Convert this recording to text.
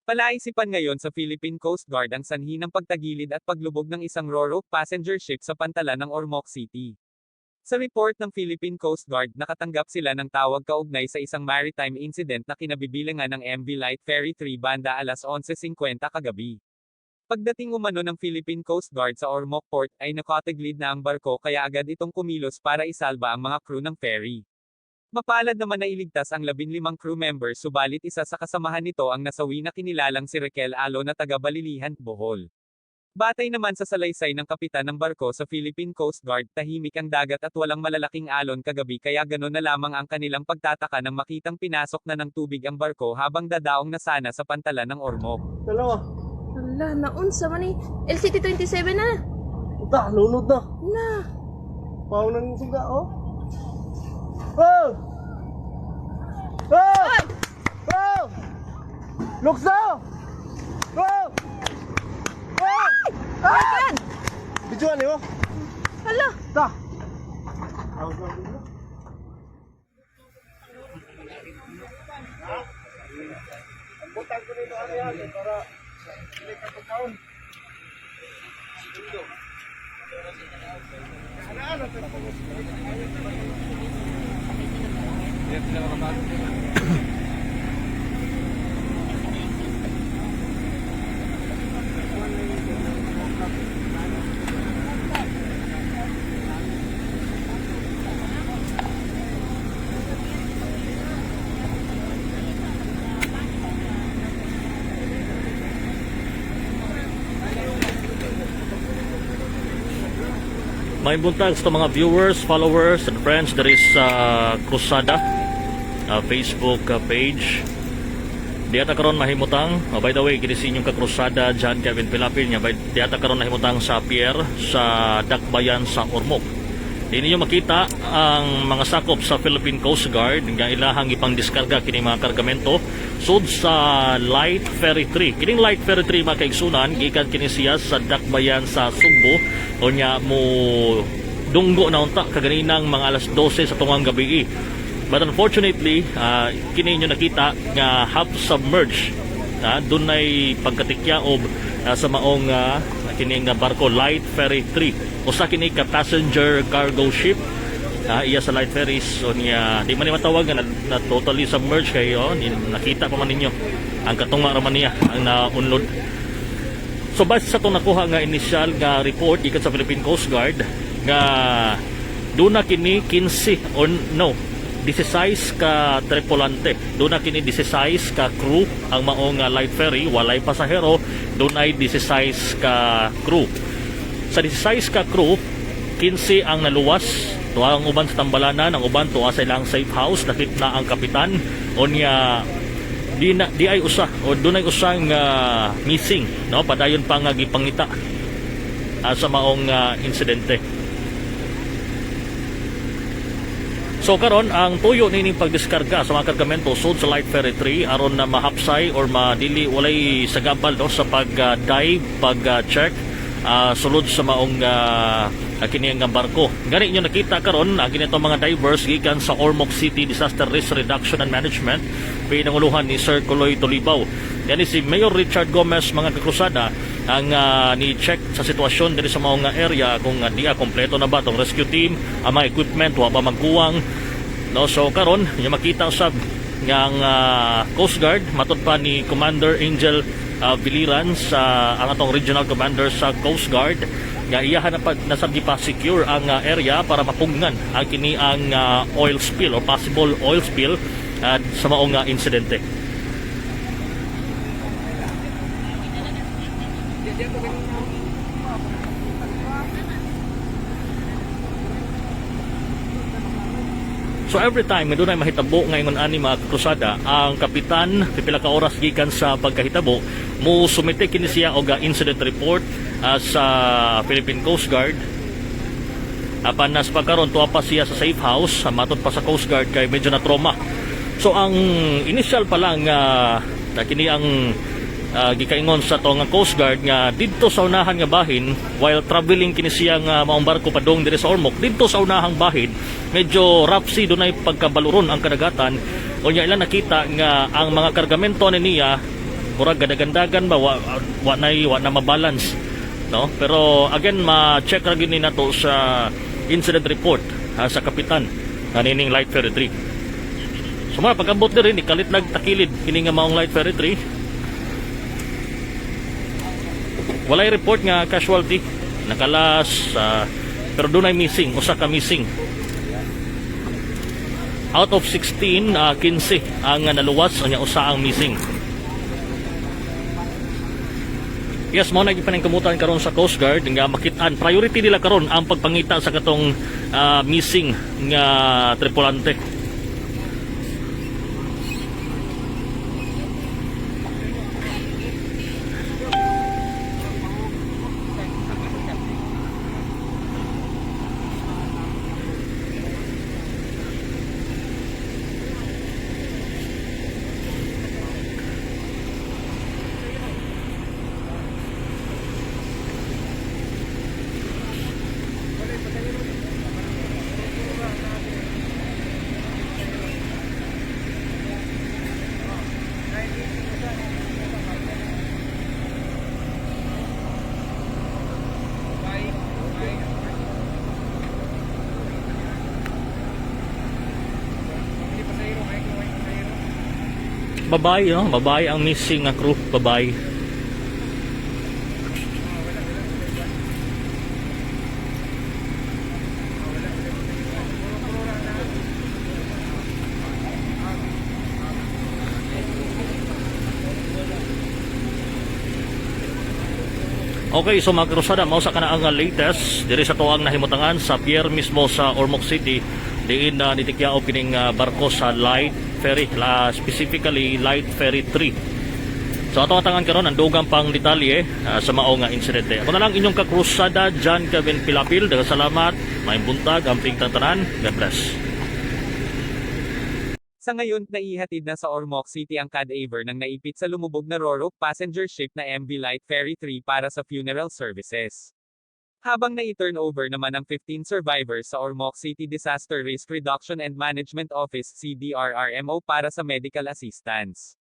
Palaisipan ngayon sa Philippine Coast Guard ang sanhi ng pagtagilid at paglubog ng isang RoRo passenger ship sa pantalan ng Ormoc City. Sa report ng Philippine Coast Guard, nakatanggap sila ng tawag kaugnay sa isang maritime incident na kinabibilangan ng MV Light Ferry 3 banda alas 11:50 kagabi. Pagdating umano ng Philippine Coast Guard sa Ormoc Port, ay nakataglid na ang barko kaya agad itong kumilos para isalba ang mga crew ng ferry. Mapalad naman na iligtas ang 15 crew members, subalit isa sa kasamahan nito ang nasawi na kinilalang si Raquel Alo na taga Balilihan, Bohol. Batay naman sa salaysay ng kapitan ng barko sa Philippine Coast Guard, tahimik ang dagat at walang malalaking alon kagabi kaya gano'n na lamang ang kanilang pagtataka nang makitang pinasok na ng tubig ang barko habang dadaong na sana sa pantalan ng Ormoc. Dalawa. Hala, naunsa man ni LCT 27 na. Puta, lunod na. Na. Paunan ng suga, oh. Oh! Oh! Oh! Lukso! Oh! Oh! My God! Videoan niyo? Hala. Ta! Tawag lang dito. Ang butang ko nito ano yan, eh, para hindi ka pagkaon. Ano, pero May buntag sa mga viewers, followers, and friends. There is Krusada Facebook page. Diata karon mahimutang. Oh, by the way, kini sa inyong kakrusada John Kevin Pilapil nya. Diata karon nahimutang sa pier sa Dakbayan sa Ormoc. Di ninyo makita ang mga sakop sa Philippine Coast Guard nga ilahang ipang diskarga kini mga kargamento sud sa Light Ferry 3. Kining Light Ferry 3, mga kaigsunan, gikan kini siya sa Dakbayan sa Sugbo, unya mo dunggo na unta kaganinang mga alas 12 sa tungang gabi. But unfortunately, kini inyo nakita nga half submerged. Dunay pagkatikya og sa maong kini nga barko Light Ferry 3. Usa kini ka passenger cargo ship iya sa Light Ferries. So niya di man ni matawag nga na totally submerged kay, oh, nakita pa man ninyo ang katunga ra man niya ang naunlod. So base sa itong nakuha nga initial nga report gikan sa Philippine Coast Guard nga duna kini 15 or no 16 ka tripulante. Duna kini 16 ka crew ang maong light ferry, walay pasahero, dunay 16 ka crew. Sa 16 ka crew, 15 ang naluwas. Tuwa ang uban sa tambalanan, ang uban tuwa sa ilang safe house, nakit na ang kapitan. Unya di na di ay usa o dunay usang missing, no, padayon pa nga gipangita sa maong insidente. So karon ang tuyo nining pagdiskarga sa mga kargamento sud sa Light Ferry 3 aron na mahapsay or madili walay sagabal, no, sa pag-dive, pag-check sulod sa maong kini nga barko. Gani inyo nakita karon ang kinito mga divers gikan sa Ormoc City Disaster Risk Reduction and Management pinanguluhan ni Sir Coloy Tolibaw. Gani si Mayor Richard Gomez, mga kakrusada, ang ni-check sa sitwasyon diri sa maong nga area kung diya kompleto na ba tong rescue team, ang mga equipment wa ba magkuwang, no. So karon yung makita usab nga ang Coast Guard, matud pa ni Commander Angel Biliran sa ang atong regional commander sa Coast Guard, nga iyahan na pag nasab gipa-secure ang area para mapugngan ang kini ang oil spill or possible oil spill sa maong insidente. So every time nga dunay mahitabo nga ingon ani, mga krusada, ang kapitan pipila ka oras gikan sa pagkahitabo mo sumite kini siya og incident report sa Philippine Coast Guard. Apan nas pagkaron tuwa pa siya sa safe house, matod pa sa Coast Guard kay medyo na trauma. So ang initial pa lang na kini ang gikaingon sa to nga Coast Guard nga didto sa unahan nga bahin while traveling kini siya nga maong barko padung diri sa Ormoc, didto sa unahang bahin medyo rough sea, dunay pagkabaluron ang kadagatan, unya ilang nakita nga ang mga kargamento ni niya Murag gadagandagan ba, wa na mabalance, no? Pero again, ma-check ra gyud ni nato sa incident report, ha, sa kapitan kanining Light Ferry 3. So mga pag-abot diri, ni kalit nagtakilid kini nga maong Light Ferry 3. Walay report nga casualty nakalas, pero dunay missing, usa ka missing. Out of 16, 15 ang naluwas, unya usa ang missing. Yes, mao na gipaningkamutan karon sa Coast Guard nga makit-an, priority nila karon ang pagpangita sa katong missing nga tripulante. Babae, no? Babae ang missing nga crew, babae. Okay, so mga krusada, mao sa kana ang latest diri sa tuang nahimutangan sa pier mismo sa Ormoc City, diin na nitikyao kining barko sa Light Ferry, la, specifically Light Ferry 3. So ato atangan karon ang dugang pang detalye sa mao nga insidente. Ako na lang inyong kakrusada, John Kevin Pilapil. Daghang salamat, maayong buntag, amping tanan. God bless. Sa ngayon, naihatid na sa Ormoc City ang cadaver ng naipit sa lumubog na Roro passenger ship na MV Light Ferry 3 para sa funeral services. Habang nai-turn over naman ang 15 survivors sa Ormoc City Disaster Risk Reduction and Management Office, CDRRMO, para sa medical assistance.